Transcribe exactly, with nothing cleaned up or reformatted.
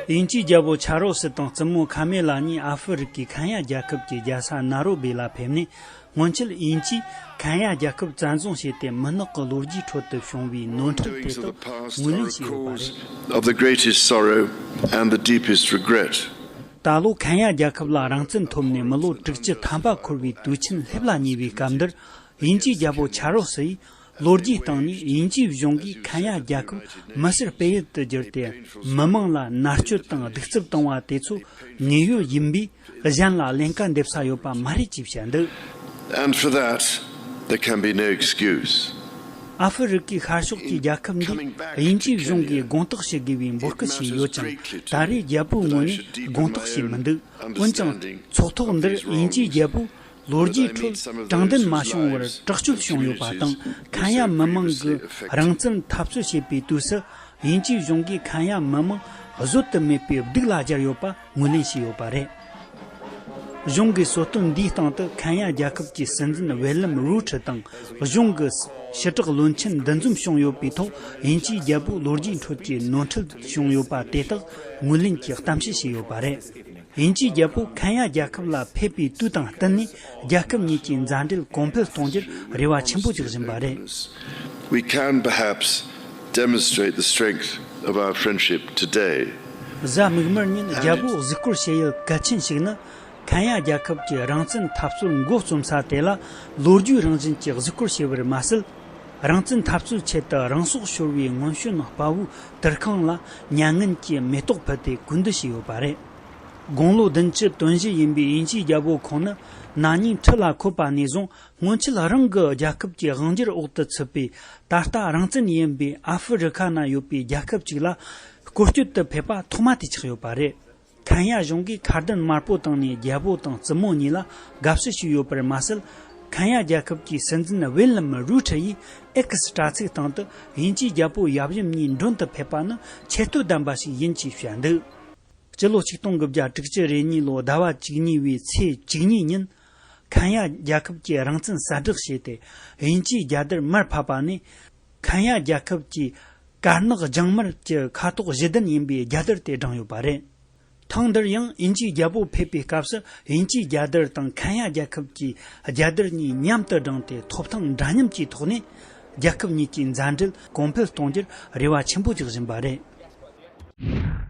དབྱིན་ཇིའི་རྒྱལ་པོ་ཆཱ་རོ་སི་དང་བཙུན་མོ་ཁ་མེ་ལ་གཉིས་ཨ་ཧྥེ་རི་ཁའི་ཁེན་ཡ་རྒྱལ་ཁབ་ཀྱི་རྒྱལ་ས་ནཱ་རོ་བི་ལ་ཕེབས་ནས། སྔོན་ཆད་དབྱིན་ཇིས་ཁེན་ཡ་རྒྱལ་ཁབ་བཙན་བཟུང་བྱས་ཏེ། མུན་ནག་གི་ལོ་རྒྱུས་ཁྲོད་དུ་བྱུང་བའི་ནོར་འཁྲུལ་དེ་དག་ངོས་ལེན་བྱས་ཡོད་པ་རེད། Of the greatest sorrow and the deepest regret. ད་ལོ་ཁེན་ཡ་རྒྱལ་ཁབ་ལ་རང་བཙན་ཐོབ་ནས་མི་ལོ་དྲུག་ཅུ་ཐམ་པ་འཁོར་བའི་དུས་ཆེན་སླེབས་ལ་ཉེ་བའི་སྐབས་འདིར། དབྱིན་ཇིའི་རྒྱལ་པོ་ཆཱ་རོ་སི་ཡིས་ལོ་རྒྱུས་སྟེང་ནས་དབྱིན་ཇིའི་གཞུང་གིས་ཁེན་ཡ་རྒྱལ་ཁབ་མི་སེར་སྤེལ་ཡུལ་དུ་བསྒྱུར་ཏེ། མི་མང་ལ་མནར་གཅོད་དང་གདུག་རྩུབ་བཏང་བ་དེ་ཚོ་ངེས་ཡོད་ཡིན་པས། གཞན་ལ་ཀླན་ཀ་འདེབས་ས་ཡོད་པ་མ་རེད་ཅེས་བཤད་འདུག And for that, there can be no excuse. ཨ་ཧྥེ་རི་ཁའི་ཤར་ཕྱོགས་ཀྱི་རྒྱལ་ཁབ་འདིས་དབྱིན་ཇིའི་གཞུང་གིས་དགོངས་དག་བྱེད་དགོས་པའི་འབོད་སྐུལ་བྱས་ཡོད་ཀྱང་། ད་རེས་རྒྱལ་པོའི་ངོས་ནས་དགོངས་དག་བྱས་མི་འདུག་འོན་ཀྱང་། ཚོགས་ཐོག་འདིར་དབྱིན་ཇིའི་རྒྱལ་པོས་ལོ་རྒྱུས་ཁྲོད་དྲང་བདེན་མ་བྱུང་བར་དྲག་སྤྱོད་བྱུང་ཡོད་པ་དང་། ཁེན་ཡ་མི་མང་གི་རང་བཙན་འཐབ་རྩོད་བྱེད་པའི་དུས་སུ། དབྱིན་ཇིའི་གཞུང་གིས་ཁེན་ཡ་མི་མང་བཟོད་དུ་མེད་པའི་སྡུག་ལ་སྦྱར་ཡོད་པ་ངོས་ལེན་བྱས་ཡོད་པ་རེད། གཞུང་གི་གསོལ་སྟོན་འདིའི་སྟེང་དུ་ཁེན་ཡ་རྒྱལ་ཁབ་ཀྱི་སྲིད་འཛིན་ཝེ་ལམ་རུའུ་ཁྲི་དང་། གཞུང་གི་ཕྱི་བསྒྲགས་བློན་ཆེན་འདུ་འཛོམས་བྱུང་ཡོད་པའི་ཐོག་དབྱིན་ཇིའི་རྒྱལ་པོའི་ལོ་རྒྱུས་ཁྲོད་ཀྱི་ནོར་འཁྲུལ་བྱུང་ཡོད་པ་དེ་དག་ངོས་ལེན་གྱིས་གཏམ་བཤད་བྱས་ཡོད་པ་རེད། དབྱིན་ཇིའི་རྒྱལ་པོ་ཁེན་ཡ་རྒྱལ་ཁབ་ལ་ཕེབས་པའི་དུས་དང་བསྟུན་ནས། རྒྱལ་ཁབ་གཉིས་ཀྱི་མཛའ་འབྲེལ་གོང་འཕེལ་གཏོང་རྒྱུར་རེ་བ་ཆེན་པོ་རྒྱག་བཞིན་པ་རེད། We can perhaps demonstrate the strength of our friendship today. གཟའ་མིག་དམར་ཉིན་རྒྱལ་པོ་གཟིགས་སྐོར་བྱེད་ཡུལ་གལ་ཆེན་ཞིག་ནི། ཁེན་ཡ་རྒྱལ་ཁབ་ཀྱི་རང་བཙན་འཐབ་རྩོད་འགོ་རྩོམ་ས་དེ་ལ་ལོ་རྒྱུས་རང་བཞིན་གྱིས་གཟིགས་སྐོར་བྱེད་པར་མ་ཟད། རང་བཙན་འཐབ་རྩོད་ཆེད་དུ་རང་སྲོག་ཤོར་བའི་སྔོན་བྱོན་དཔའ་བོའི་དུར་ཁང་ལ་མྱ་ངན་གྱི་མེ་ཏོག་ཕུལ་ཏེ་གུས་འདུད་བྱས་ཡོད་པ་རེད། དགུང་ལོ་བདུན་ཅུ་དོན་བཞི་ཡིན་པའི་དབྱིན་ཇིའི་རྒྱལ་པོ་ཁོང་ནི། ན་ནིང་ཁྲི་ལ་འཁོད་པ་ནས་བཟུང་སྔོན་ཆད་རང་གི་རྒྱལ་ཁབ་ཀྱི་དབང་སྒྱུར་འོག་ཏུ་ཚུད་པའི། ད་ལྟ་རང་བཙན་ཡིན་པའི་ཨ་ཧྥེ་རི་ཁ་ན་ཡོད་པའི་རྒྱལ་ཁབ་ཅིག་ལ་སྐོར་སྐྱོད་དུ་ཕེབས་པ་ཐོག་མ་དེ་ཆགས་ཡོད་པ་རེད། ཁེན་ཡ་གཞུང་གིས་ཁ་དན་དམར་པོ་བཏང་ནས་རྒྱལ་པོ་དང་བཙུན་མོ་གཉིས་ལ་དགའ་བསུ་ཞུས་ཡོད་པར་མ་ཟད། ཁེན་ཡ་རྒྱལ་ཁབ་ཀྱི་སྲིད་འཛིན་ཝེ་ལམ་རུའུ་ཁྲི་ཡིས་ཨེག་སི་དྲ་ཚིགས་སྟེང་དུ། དབྱིན་ཇིའི་རྒྱལ་པོ་ཡབ་ཡུམ་གཉིས་མགྲོན་དུ་ཕེབས་པ་ནི་ཆེ་བསྟོད་ལྡན་པ་ཞིག་ཡིན་ཅེས་བཤད་འདུག་སྤྱི་ལོ་ཆིག་སྟོང་དགུ་བརྒྱ་དྲུག་ཅུ་རེ་གཉིས་ལོ་ཟླ་བ་བཅུ་གཉིས་པའི་ཚེས་བཅུ་གཉིས་ཉིན། ཁེན་ཡ་རྒྱལ་ཁབ་ཀྱི་རང་བཙན་གསལ་བསྒྲགས་བྱས་ཏེ། དབྱིན་ཇིའི་རྒྱལ་དར་མར་ཕབ་པ་ནས། ཁེན་ཡ་རྒྱལ་ཁབ་ཀྱི་དཀར་ནག་ལྗང་དམར་གྱི་ཁ་དོག་བཞི་ལྡན་ཡིན་པའི་རྒྱལ་དར་དེ་བསྒྲེངས་ཡོད་པ་རེད། ཐེངས་འདིར་ཡང་དབྱིན་ཇིའི་རྒྱལ་པོ་ཕེབས་པའི་སྐབས་སུ། དབྱིན་ཇིའི་རྒྱལ་དར་དང་ཁེན་ཡ་རྒྱལ་ཁབ་ཀྱི་རྒྱལ་དར་གཉིས་མཉམ་དུ་བསྒྲེངས་ཏེ། ཐོབ་ཐང་འདྲ་མཉམ་གྱི་ཐོག་ནས། རྒྱལ་ཁབ་གཉིས་ཀྱི་མཛའ་འབྲེལ་གོང་འཕེལ་གཏོང་རྒྱུར་རེ་བ་ཆེན་པོ་རྒྱག་བཞིན་པ་རེད།